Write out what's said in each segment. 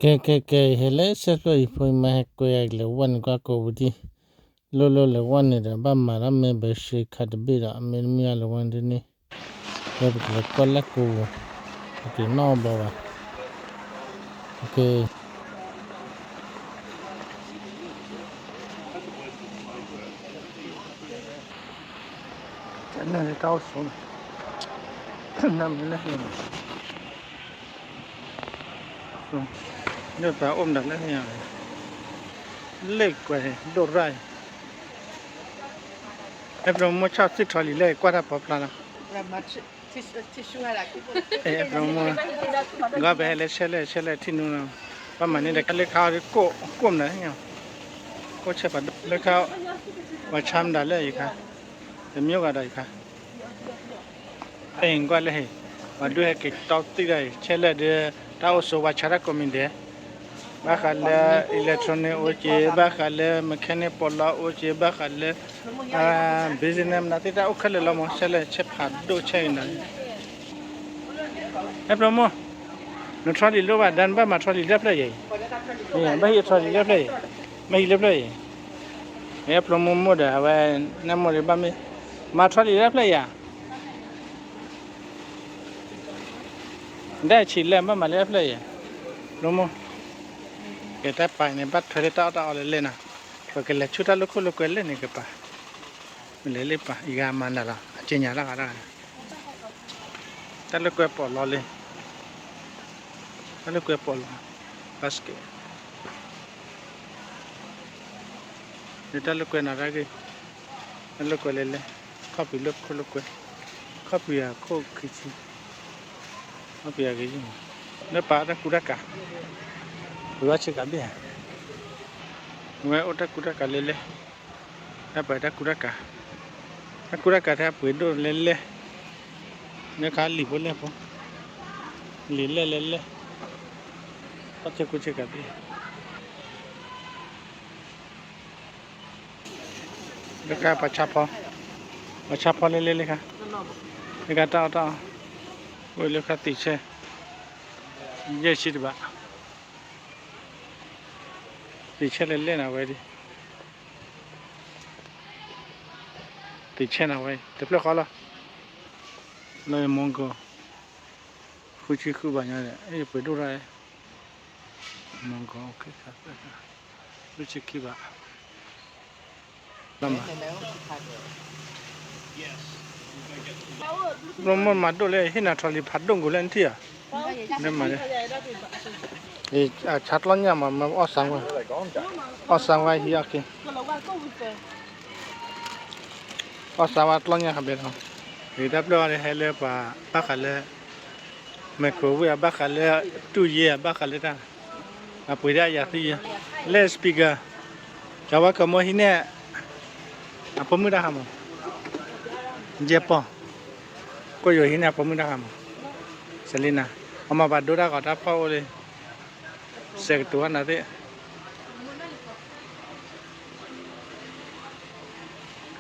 ကဲ ကဲ ကဲ ဟဲလၢဆဲဖျၢၣ်အံၤဖိမါ ဟဲကွဲးယၤကလဲၤဝဲန့ၣ်ကွၢ်ကိးပူၤဒံး, လိၣ်လိၣ်လဲၤဝဲန့ၣ်ဒီး ဘၣ်မၤတၢ်မ့ၢ်ဘၢရှ့ခးတဘ့ၣ်ဒီး မ့တမ့ၢ်အလဲၤဝဲန့ၣ်ဒ်န့ၣ်, လၢပကလဲၤကွၢ်လၢကိးပူၤ, ပက့ၤနီၣ်ဘၣ်ဘၣ်, ကဲ တၢ်အိၣ်ဆိးန့ၣ်, နမ့ၢ်လၢဟံၣ်န့ၣ်, လၢပှၤအိၣ်မတၤလၢဟံၣ်န့ၣ်, လၢကွၢ်ဒိၣ်ရၣ်အံၤ, အဲၣ်ဖျိမိၢ်ဆီၣ်သ့ၣ်ထီၣ်လံလၢကွၢ်တၢ်ပီဖျါလီၤ. အဲၣ်ဖျိမိၢ်, ဂီၢ်ပဟဲလၢဆဲလဲၣ် ဆဲလဲၣ်ထံၣ်နူလီၤ, ဘၣ်မၤန့ၢ်ဒီးလၢခါအီၤဒ်ကိၣ်မနုၤ, ကိၣ်ဆဲးဖးဒိၣ်လၢခါ, ပှၤဆါမတၤလၢယခါ, တမ့ၢ်ဂၤဒီးယခါ အဲၣ်ကွၢ်လၢဟ့ၣ်, ပှၤဒိၣ်ဟဲက့ၤတီသံၣ်ဒၣ်အံၤ ဆဲလဲၣ်ဒီး တၢ်အိၣ်ဆိးပှၤဆါတၢ်ကိးမံၤဒဲး, ဘၣ်ဃးလၢ electronic အိၣ်က့ၤ, ဘၣ်ဃးလၢ mechanic ပီးလီအိၣ်က့ၤ, ဘၣ်ဃးလၢ business မနုၤသ့ၣ်တၢ်အိၣ်ခဲလၢာ်လီၤမး, ဆဲလဲၣ်ဆဲးဖးဒိၣ်ဆဲးအံၤနၤ, အဲၣ်ဖျိမိၢ်, နထြီလံၤလိၣ်ဘၣ်ဒါ နဘၣ်မၤထြီလံၤလၢဖျၢၣ်ယဲၢ်အံၤ, ဘၣ်ဟံးထြီလံၤလၢဖျၢၣ်အံၤ, ဘၣ်ဟံးလၢဖျၢၣ်အံၤ, အဲၣ်ဖျိမိၢ်မိၢ်ဒီး အဝဲ နမိၢ်ဒီးဘၣ်မ့ၢ် မၤထြီလံၤလၢဖျၢၣ်ယဲၢ် ဒ်ဆံးလဲၣ် ဘၣ်မၤလၢဖျၢၣ်အံၤ, ဖျိမိၢ်, ကဲတၢ်ပာ်န့ၣ် ဘၣ်ထွဲလၢတၢ်အီၣ်တၢ်အီလၢလဲၣ်နီၤ, ပကလဲၤဆူတၢ်လိာ်ခိၣ်လိာ်ကွဲလၢန့ၣ်ကပၤ, လဲၤလၢပၤ ယဂၤမၤနၤလီၤ အက့ညါလၢဂၤတၢ်ဂၤ, တၢ်လိာ်ကွဲပီးလီလံ, တၢ်လိာ်ကွဲပီးလီ, basket, လၢတၢ်လိာ်ကွဲနၤတၢ်ဂ့ၢ်, တၢ်လိာ်ကွဲလဲၤလဲၣ်, ခီၣ်ပံၤလိာ်ခိၣ်လိာ်ကွဲ, ခီၣ်ပံၤအခိၣ်ခံဆံ, ခီၣ်ပံၤအဂ့ၤ, လၢပာ်တၢ်ကူတၢ်ကၤ, ပှ့ၤဘၣ်ဆ့ကၤဘ့ၣ်ဧါ, ဝဲအိၣ်တၢ်ကူတၢ်ကၤလဲၤလဲၣ်, တၢ်ပာ်တၢ်ကူတၢ်ကၤ, တၢ်ကူတၢ်ကၤထဲအပှ့ၤဒိၣ်လဲၤလဲၣ်, လၢခါလံာ်ဖိလဲၣ်ဖိ, လံာ်လဲၣ်လဲၤလဲၣ်, တၢ်ဆ့ကူဆ့ကၤဘ့ၣ် လၢခါပှၤဆါဖီ, ပှၤဆါဖီလဲၤလဲၣ်လၢခါ, လၢခါတၢ်အီၣ်တၢ်အီ, အိၣ်လၢခါသ့ၣ်ဆဲ, ယဲၢ်ဆံတဘၣ်, သ့ၣ်ဆဲလဲၤလဲၣ်နၤဝဲဒၣ်, သ့ၣ်ဆဲနၤဝဲ တဖျၢၣ်ဃီလီၤ, လၢမီကီၢ်, ဃုဆံဃုဘၣ်ညါဒီး ပှ့ၤဒိၣ်တၢ်, မီကီၢ်, ဃုဆံခံဘၣ် လီၤမး, ဘျီမ့ၢ်မၤဒိၣ်လၢဟ့ၣ်နၤထီၣ်လံၤဖးဒိၣ်ကိးလၢနထံၣ်ဧါ, မ့ၢ်မၤလၢ, ဆါတလီညၣ်မး မ့ၢ်အီၣ်စၢ်ဝဲ, အီၣ်စၢ်ဝဲဟံးအီၣ်က့ၤ, အီၣ်စၢ်ဝဲတလီညၣ်ခါဘဲလီၤ, တၢ်ဖျၢၣ်အီၤဒီးဟဲလၢပှၤဘၣ်ဃးလၢ microwave ဘၣ်ဃးလၢ တူၢ်ယ့ၢ် ဘၣ်ဃးလၢတၢ်, အပှ့ၤဒၣ်ယၤသံယဲ, လၢ speaker, ကဝဲကမိၢ်ဟံးန့ၢ်, အဖိမုၣ်တၢ်ဃးမး, ယဲၢ်ပီၢ်, ကိၣ်ယိၤဟံးန့ၢ်အဖိမုၣ်တၢ်ဃးမး, Selena, အမၤဘၣ်ဒိတၢ်ဂီၤတၢ်ဖီၣ်အိၣ်လံ, စဲးကတိၤဝဲနၤသ့ၣ်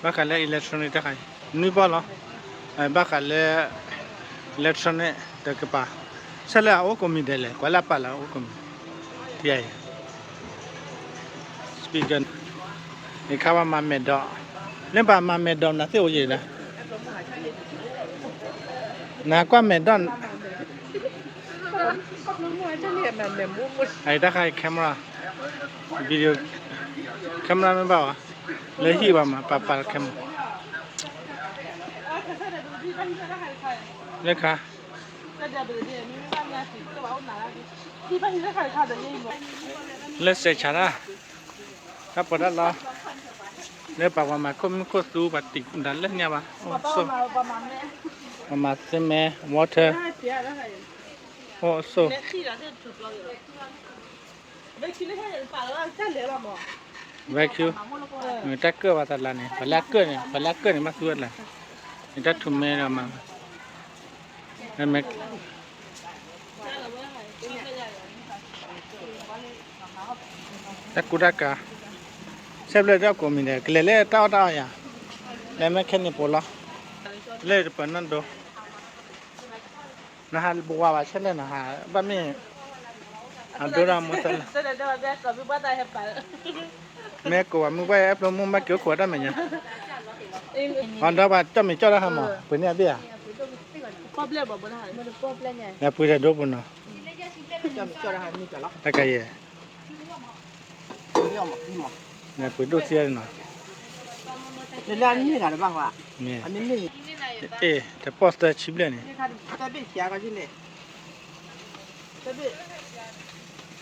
ဘၣ်ဃးလၢ electronic တၢ်ဃးအံၤ, နွံပီၢ်လီၤ, ဘၣ်ဃးလၢ electronic တကပၤ, ဆဲးလၢအအိၣ်ကိးမံၤဒဲးလဲၣ် ကွၢ်လၢပာ်လၢအအိၣ်ကိးမံၤ, ထံအံၤ, speaker, ယခါဘၣ်မၤမဲာ်ဒီး, လၢပာ်မၤမဲာ်ဒီးနၤသ့ၣ်အိၣ်ယံၤဒၣ်, နကွၢ်မဲာ်ဒီး အတၢ်ခါအံၤ camera, video, camera မ့ၢ်ဘၣ်ဝဲ, လၢဟံၣ်ဘၣ်မး ပာ်ပာ် camera, လၢခါ, လၢစဲးဆးတၢ်, တၢ်ပီးတၢ်လီ, လၢပာ်ပှၤမၤခိၣ်မုၢ်ခိၣ်သူ ပှၤတံာ်ဒၣ်လၢညါဘၣ်, အိၣ်ဆိၣ်, ပှၤမၤသ့မဲ water, အိၣ်ဆိၣ် vacuum, တၢ်ကၢၣ်ဘၣ်တၢ်လၢန့ၣ် ပှၤလၢအကၢၣ်န့ၣ် ပှၤလၢအကၢၣ်န့ၣ် မ့ၢ်သူဝဲတလၢ, နတၢ်ထူၣ်မဲဒီးမၤ, တၢ်ကူတၢ်ကၤ, ဆဲးဖျၢၣ်တၢ်ကိးမံၤန့ၣ် ကလဲၤလၢတၢ်အီၣ်တၢ်အီယၤ, လဲၤမ့ၢ်ခဲန့ၣ်ပိာ်လီၤ, လဲၤတပၢၤနီၢ်ဒိ, နဟးဘဝါဘၣ်ဆဲးလဲၣ် နဟးဘၣ်မ့ၢ် အဒိဒၣ်မိၢ်သၢလၢ မ့ၢ်ကိးဝဲမုၢ်ဘၣ် အဲၣ်ဖျိမိၢ်ဘၣ်က့ၤအိၣ်ခိးတၢ်မဲာ်ညါ, အဒီးပှၤကၠီၣ်မံၤကၠီၣ်တၢ်ဟးမး ပှ့ၤန့ၢ်အဘ့ၣ်ဧါ, ပှ့ၤတဒိပူၤနီၤ, တကယဲၢ် ပှ့ၤဒိၣ်သ့ၣ်နီၤ, မ့ၢ်, အဲၣ် တပီၢ်သၢဆံဘျဲၣ်န့ၣ်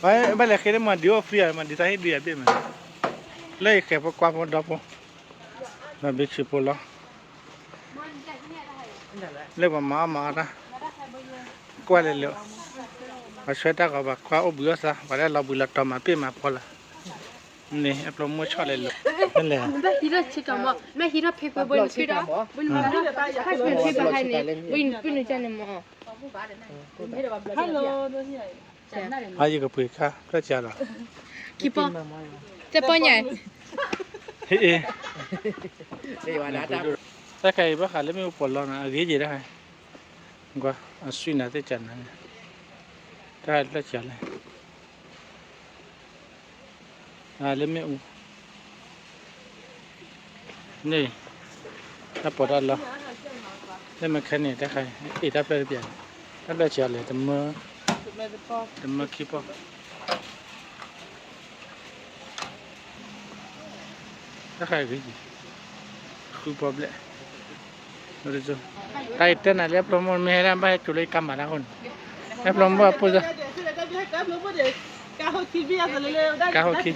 ဘၣ်လဲၤဃ့လၢမၤဒုးအိၣ် free မၤဒုးတၢ်ဟ့ၣ်ဒုးယၤဘ့ၣ်မး, လၢယဃဲၤဖိကွၢ်ဖိဒီဖိ, ဒီးဘ့ၣ်ဆံးဖိလီၤ, လၢပှၤမၤအီၣ်မၤအီတၢ်, ကွၢ်လဲၤလိာ်, ပှၤဆှၢတၢ်ဂီၤ ပှၤကွၢ်အိၣ်ဘှံးအိၣ်သါ ပှၤလၢလီၤဘှံးလီၤတီၤမၤပ့ၢ်မၤဖီလီၤ, န့ၣ် အပျိမုၣ်ဆီၣ်လဲၤလိာ်, မ့ၢ်လဲၣ်, မ့ၢ်ဟံးထီၣ်ဖ့ဖ့ဘိန့ၣ်ဖံဒီး, ဖံဖ့ဘိဟဲန့ၣ် ဝံနပုၢ်နကန့ၣ်မး ဟါယကပှ့ၤခါ ဖျၢၣ်ကၢ်လီၤ, ခံပီ, သၢပီညါ, ဟ့ၣ်, တၢ်ခါအံၤဘၣ်ဃးလၢမ့ၣ်အူပီးလီနၤ အဂ့ၤယဲၢ်တၢ်ခါ, ကွၢ် အဆွံနၤသ့ၣ်ကၢ်နၤန့ၣ်, တၢ်ဖျၢၣ်ကၢ်လဲၣ် လၢမ့ၣ်အူ, န့ၣ်, တၢ်ပီးတၢ်လီ, လၢမ့ၢ်ခဲန့ၣ် တၢ်ခါအံၤ အ့ၣ်တၢ်ဖျၢၣ်တပျၢ်, တၢ်ဖျၢၣ်ကၢ်လဲၣ် တမၢ, တမၢခံပီ တၢ်ဃါဂ့ၤ, ဃုပီဘျဲၣ်, တၢ်အံၤတဲနၤလၢအပျိမုၣ်မ့ၢ်ဟဲဒၣ်ဘၣ်ဟဲကၠိလၢယကါမၤတၢ်အဃိန့ၣ်, အပျိမုၣ်အဖိ, ကါဟိခံ,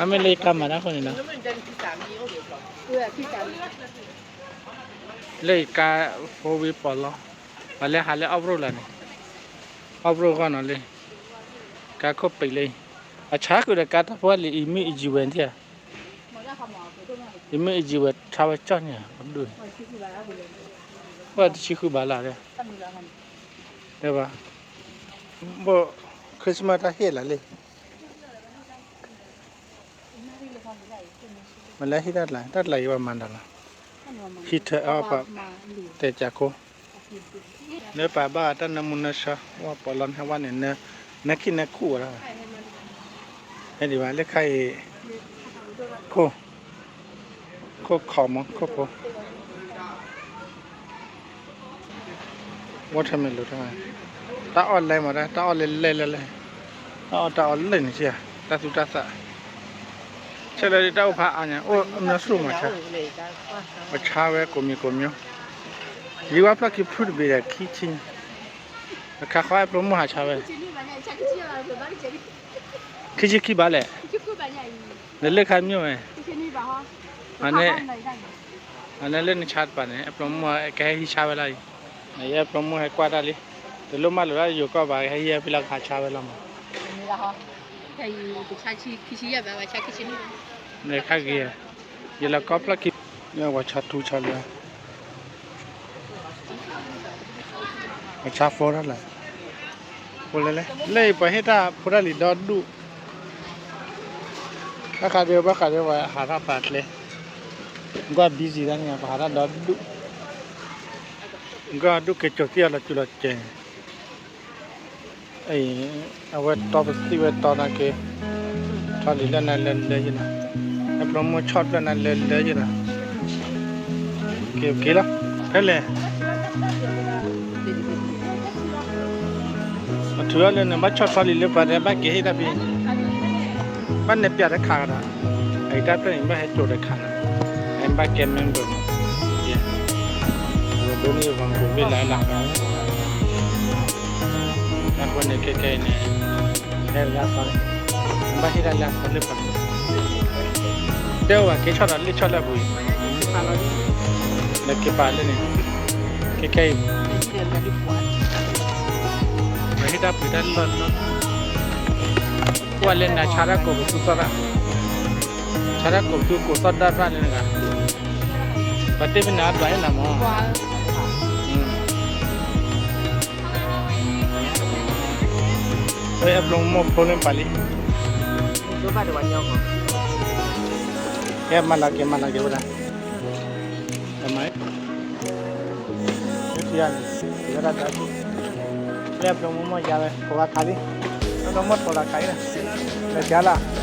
အမ့ၢ်လၢယကါမၤတၢ်အဃိန့ၣ်လီၤ, လၢယကါဖိဝံၤပီးလီ, ပှၤလၢဟးလၢ off road လီၤန့ၣ်, off road ဂီၢ်နီၤလံ, ကါခိၣ်ပံးလံ, အဆါဃုာ်ဒီးကါတၢ်ဖိလံ အံၤမ့ၢ်အံၤယံၤဝဲထံၣ်ဧါ ယမ့ၢ်အံၤယံၤဝဲ ထါဝဲကၠီၣ်န့ၣ် ဒိၣ်, ဘၣ်တဆံဃုဘးလီၤ, တဲဘၣ်, ဘၣ် Christmas တၢ်ဟ့ၣ်လီၤလံ, မ့ၢ်လၢဟံၣ်တၢ်တလး တၢ်တလးအံၤပှၤမၤတၢ်လီၤ, ဟံၣ်ထၢအီၣ်ပှၤ, တဲကၢ်ခိၣ် လၢပှၤဘၣ်တၢ်နၢမူနၢဆှီ ဝဲပီးလီနဟဲဝဲန့ၣ် နၢခံနၢခူၣ်ဝဲဒၣ်, ဟဲဒံးဘၣ်လၢခါအံၤ, ခိၣ်, ခိၣ်ခိးမး ခိၣ်ဖိ, ဝဲထၢမ့ၢ်လိာ်ထီၣ်, တၢ်အီၣ်လဲမး တၢ်အီၣ်လဲလဲလဲလဲ, တၢ်အီၣ်တၢ်အီၣ်လၢန့ၣ်ဆံး, တၢ်သူတၢ်သၣ်, ဆဲးလၢတၢ်အိၣ်ဖးအါညါ အိၣ်အမ့ၢ်ဆူၣ်မးဆါ, ပဆါဝဲကိးမံၤကိးမံၤ, ယံၤဝဲဖျီၣ်ခံဖုတဘ့ၣ်ဒီးခံဆံ, အခါဃီအပျိမုၣ်ဟးဆါဝဲ, ခံဆံခံဘးလဲၣ်, နလၢခါမ့ၢ်ဝဲ, အန့ၣ်, အန့ၣ်လၢနဆါတပၤန့ၣ် အပျိမုၣ်ကဟဲဟံးဆါဝဲလီၤအံၤ, ယဲအပျိမုၣ်ဟဲကွၢ်တၢ်လံ, တလိၣ်မးလိာ်ဒၣ်ယိၤကီၢ်ဘၣ် ဟဲဟံးဖဲလၢကဟးဆါဝဲလီၤမး, နခါဂ့ၤ, ယလီၤကီဖျီၣ်ခံ, ပှၤဆါထူဆါလၢ ပှၤဆါဖိတၢ်လၢ, ဖိလဲလဲ, လၢအံၤပှၤဟ့ၣ်တၢ်ဖိတၢ်လံၤဒီဒူၣ်, ဘၣ်ဃးဒီး ဘၣ်ဃးဒီးပှၤဟးထီၣ်ပာ်ကျဲ, ကွၢ် busy တၢ်န့ၣ် ပှၤဟးထီၣ်ဒီဒူၣ်, ကွၢ်ဒူၣ်က့ၤကၠိၤသံအီၤလီၤစူၤလီၤစဲၤန့ၣ် အဝဲတီပသံၣ်ဝဲတီနာ်က့, ထီလံၤလၢနၤလၢလၢယဲၢ်နီၤ, အပျိမုၣ်ဆီၣ်ဖျၢၣ်နၤလၢလၢယဲၢ်နီၤ, က့ၤက့ၤလီၤ, ဖဲလဲၣ်, အထုးအီၤလၢနဘၣ်ဆီၣ်ထီလံၤလၢပှၤဒီးဘၣ်က့ၤဟ့ၣ်တၢ်ဖဲ, ဘၣ်နဲၣ်ပၠးတခါကဒီး, အအံၤတၢ်ဖျၢၣ်န့ၣ် ဘၣ်ဟဲကၠိၤတခါနီၤ, အဘၣ်ကဲ member မး, ဝဲဒိးန့ၢ်ယဂီၢ်ကိးဘ့ၣ်လၢလၢ် အဃိန့ၣ် ခဲခဲအံၤန့ၣ် ဟဲလၢအသီန့ၣ် ဘၣ်ဟ့ၣ်တၢ်လၢအသီလၢပှၤ တဲဝဲက့ၤဆီၣ်ဒီးလၢဆီၣ်လၢအပူၤအံၤ လၢက့ၤပာ်လၢန့ၣ် ခဲခဲအံၤ ပဟ့ၣ်တၢ်ပှ့ၤတၢ်လီၢ်လီၢ် ကွၢ်လၢနၤဆါတၢ်ကိးပသူသီၣ်တၢ် ဆါတၢ်ကိးပသူကိးသီၣ်ဒၣ်တၢ်လၢနဂၤ ပှၤတ့ၢ်မ့ၢ်နၤဒွးအ့ၣ်နၤမး ဝဲအပျိမိၢ်ဖိလၢပာ်လံ ကဲမၤလၤက့ၤ မၤလၤက့ၤဝဲဒၣ် မၤ ထံယါန့ၣ် ယဲဒၣ်တၢ် လၢပျိမုၢ်မီၢ်ယါဝဲ ကိးဂၤခးလံ, ပျိမုၢ်ထိးလီၤခးအံၤ, လဲၤကါလီၤ,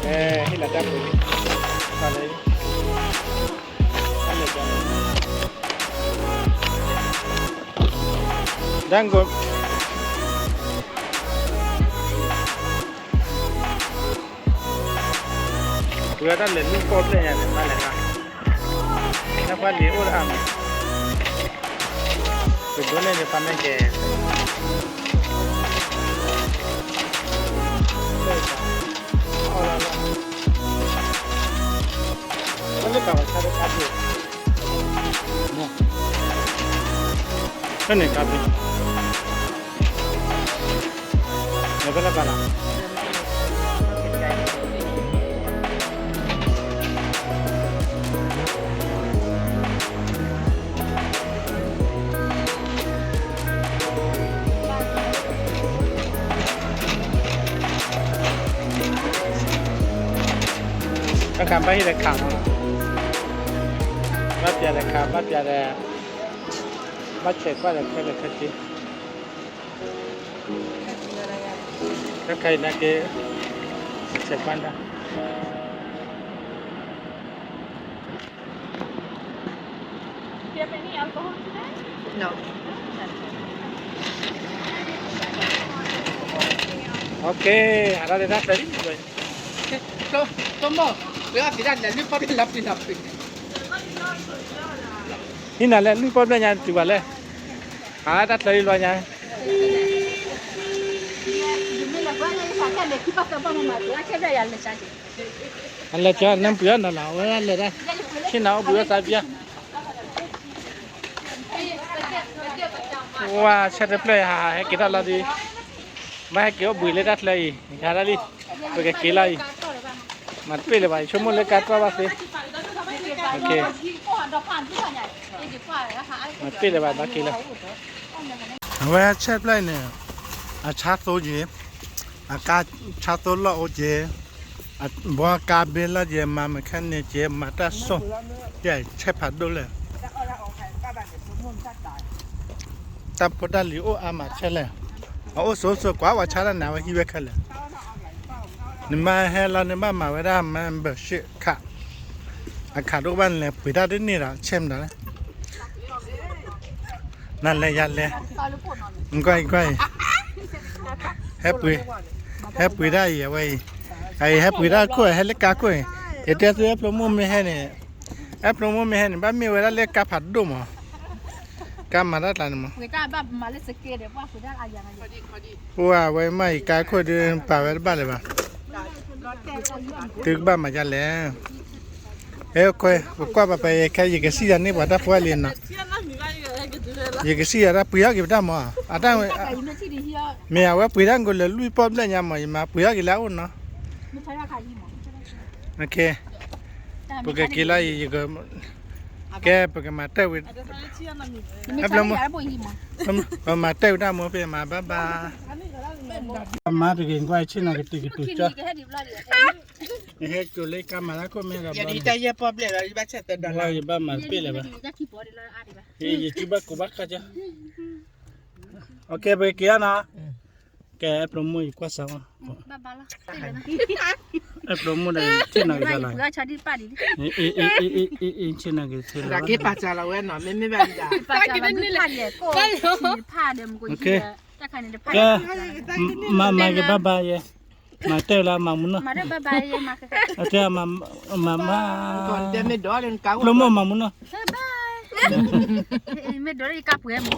ဟ့ၣ်လီၤတၢ်ပူၤလံ, လဲၤကါ, ဒၣ်ကိး ပဝဲဒၣ်လဲၤလုၢ်ပီၣ်ဖျဲၣ်ညါန့ၣ် ဘၣ်လဲၤလၢ, တၢ်ပှၤလံၤအိၣ်တအါမး, ပဒိးန့ၢ်န့ၣ်ပှၤမ့ၢ်ကဲ, အီၣ်လီၤလီၤ, လၢကဝဲဆါတခါပူၤ, ဖဲန့ၣ်ခါပူၤ နဖဲလဲၣ်ဘၣ်လီၤ. တၢ်ခါဘၣ်ဟံၣ်ဒီးခးမး, ဘၣ်ပျးဒီးခး ဘၣ်ပျးဒီး, ဘၣ်ဆဲးကွၢ်ဒီးခဲလၢာ်ခဲဆ့, တၢ်ခါအံၤနာ်က့, ဆဲးကွၢ်ဒၣ် ဟးထီၣ်လၢတၢ်ချၢလံ, ဟံးနၤလဲၣ် လုၢ်ပီၣ်ဖျဲၣ်ညါတုၤဘၣ်လဲၣ်, ဟးတၢ်ချၢလံလီၤညါ, အလဲၤကၠီနပှံၤအီၣ်နီၤလီၤ အဝဲဒၣ်လဲၤဒၣ်, ဆ့ၣ်နီၤအိၣ်ဘှံးအိၣ်သးပျၢ်, ဝါဆဲးတဖျၢၣ်ဟးဟဲက့ၤထီၣ်လီၤဒုး, ဘၣ်ဟဲက့ၤအိၣ်ဘှံးလၢတၢ်ချၢအံၤ ဟးဒၣ်လံ, ပကက့ၤလီၤအံၤ, မၤတပ့ၢ်လၢၤဘၣ် ယဆိကမိၣ်လၢကါတြီၢ်ဘၣ်သ့, မၤတပ့ၢ်လၢၤဘၣ် ဘၣ်က့ၤလီၤ, အဝဲဆဲးတဖျၢၣ်အံၤန့ၣ်, အဆါသိက့ၤ, အကါဆါသိလီၢ်အိၣ်က့ၤ, ဘှီကါဘ့လီၢ်က့ၤ မၤမၤခဲန့ၣ်က့ၤ မၤတၢ်စိၢ်, ယဆဲးဖးဒိၣ်လဲၣ်, တၢ်ဖိတၢ်လံၤအိၣ်အါမးခဲလၢာ်, အအိၣ်ဆိးဆိးကွၢ်ဝဲဆါတၢ်န့ၣ် အဝဲဟံးဝဲခဲလၢာ်, နမ့ၢ်ဟဲလီၤန့ၣ်ဘၣ်မၤဝဲဒၣ် membership card, အခးဒိၣ်ဘၣ်န့ၣ်လဲၤပှ့ၤတၢ်တန့ၢ်ဒီး ဆဲးမတၤလဲၣ် နလဲၤယၤလဲၤ, ကွၢ်အံၤကွၢ်အံၤ, ဟဲပှ့ၤ, ဟဲပှ့ၤတၢ်အံၤအဝဲအံၤ, အအံၤဟဲပှ့ၤတၢ်ခိၣ် ဟဲလၢကါခိၣ်အံၤ, ယတဲသုအဲၣ်ဖျိမိၢ်မ့ၢ်ဟဲန့ၣ်, အဲၣ်ဖျိမိၢ်မ့ၢ်ဟဲန့ၣ် ဘၣ်မ့ၢ်ဝဲဒၣ်လၢကါဖးဒိၣ်မး, ကါမၤတၢ်ကျါန့ၣ်မး ပှ့ၤတၢ်ဘၣ်မၤလၢစကဲဒီး ပှၤပှ့ၤတၢ်အါယၤ, ပှၤဝဲမ့ၢ်အံၤကါခိၣ်ဒုးပာ်ဝဲတဘၣ်လၢၤဘၣ်, သုကဘၣ်မၤယၤလဲၣ်, ဟဲခွဲး ပကွၢ်ပှၤပှဲၤခဲ ယကစံၣ်ယၤန့ၢ်ပှၤတၢ်ဖိလံနီၤ, ယကစံၣ်ယၤတၢ်ပှ့ၤအီၣ်က့ၤပတၢ်မၤ, အတၢ်, မ့ၢ်အဝဲပှ့ၤတၢ်ကိးလၢလွံၢ်ပီၣ်ဘျဲၣ်ညါမး ယမၤပှ့ၤအီၣ်က့ၤလၢအအိၣ်နီၤ, ကဲ ပကမၤတၢ်ဝံၤ, ပမၤတၢ်ဝံၤတၢ်မူဖဲမၤဘၣ်ဘၣ်, မၤတဂ့ၤကွၢ်ဆ့ၣ်နီၤ ကတုၤကတုၤကၠီ, ယဟဲကၠိလၢကါမၤတၢ်ခိၣ်မ့ၢ်ဒီး, ယဘၣ်မၤတပ့ၢ်လၢၤဘၣ်, ယစုဘၣ်ကိးဘၣ်ခါကၠီ, ပက့ၤအါနီၤ, ကဲ အဲၣ်ဖျိမိၢ်ယကွၢ်စၢၤအီၤ, အဲၣ်ဖျိမိၢ်ဒီးထံၣ်နီၤကစၢ်လီၤ, ထံၣ်နီၤကစၢ်လီၤဝဲနီၤ, မ့မ့ၢ်ဘၣ်, ကဲ, မၤမၤက့ၤဘၣ်ဘၣ်ယဲ, မၤတဲလၢမၤမူနီၤ, အတဲမၤမၤ, ဖျိမိၢ်မၤမူနီၤ, မ့ၢ်ဒိးလၢယကါပှဲၤ